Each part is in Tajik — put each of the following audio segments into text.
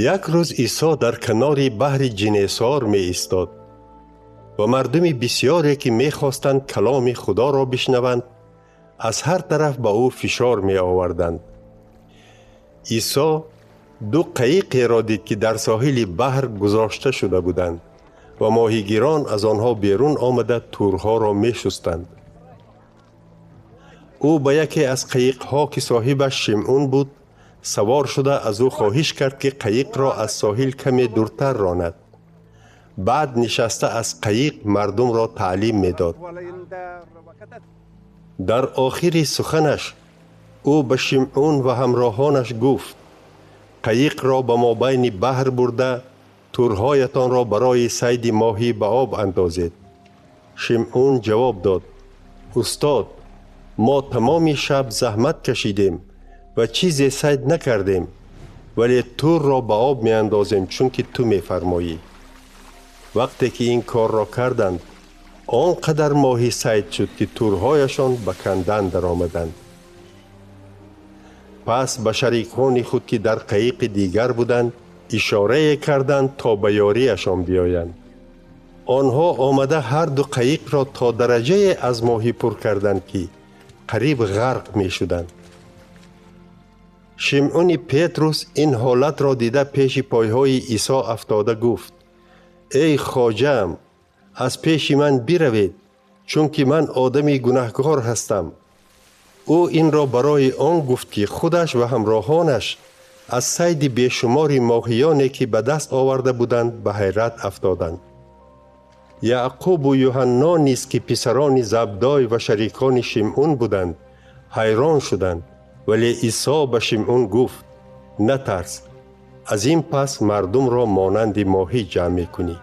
Як рӯз Исо дар канори баҳри Ҷинесор меистод ва мардуми бисёре, ки мехостанд каломи Худоро бишнаванд, аз ҳар тараф ба ӯ фишор меоварданд. Исо ду қаиқеро дид, ки дар соҳили баҳр гузошта шуда буданд ва моҳигирон аз онҳо берун омада тӯрҳоро мешустанд. Ӯ ба яке аз қаиқҳо, ки соҳибаш Шимъун буд, савор шуда аз ӯ хоҳиш кард, ки қаиқро аз соҳил каме дуртар ронад. Баъд нишаста аз қаиқ мардумро таълим медод. Дар охири суханаш ӯ ба Шимъун ва ҳамроҳонаш гуфт: қаиқро ба мобайни баҳр бурда, тӯрҳоятонро барои сайди моҳӣ ба об андозед. Шимъун ҷавоб дод: устод, мо тамоми шаб заҳмат кашидем ва чизе сайд накардем, вале тӯрро ба об меандозем, чунки ту мефармоӣ. Вақте ки ин корро карданд, он қадар моҳӣ сайд шуд, ки тӯрҳояшон ба кандан даромаданд. Пас ба шарикони худ, ки дар қаиқи дигар буданд, ишорае карданд, то ба ёрияшон биёянд. Онҳо омада ҳар ду қаиқро то дараҷае аз моҳӣ пур карданд, ки қариб ғарқ мешуданд. Шимъуни Петрус ин ҳолатро дида, пеши пойҳои Исо афтода гуфт: эй хоҷаам, аз пеши ман биравед, чунки ман одами гунаҳкор ҳастам. Ӯ инро барои он гуфт, ки худаш ва ҳамроҳонаш аз сайди бешумори моҳиёне, ки ба даст оварда буданд, ба ҳайрат афтоданд. Яъқубу Юҳанно низ, ки писарони Забдой ва шарикони Шимъун буданд, ҳайрон шуданд, вале Исо ба Шимъун гуфт: натарс, аз ин пас мардумро монанди моҳӣ ҷамъ мекунӣ.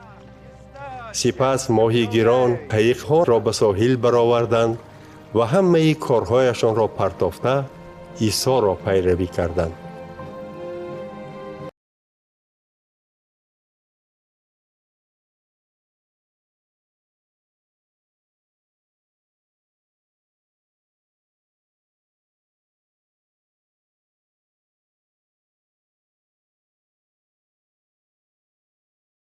Сипас моҳигирон қаиқҳоро ба соҳил бароварданд ва ҳамаи корҳояшонро партофта, Исоро пайравӣ карданд.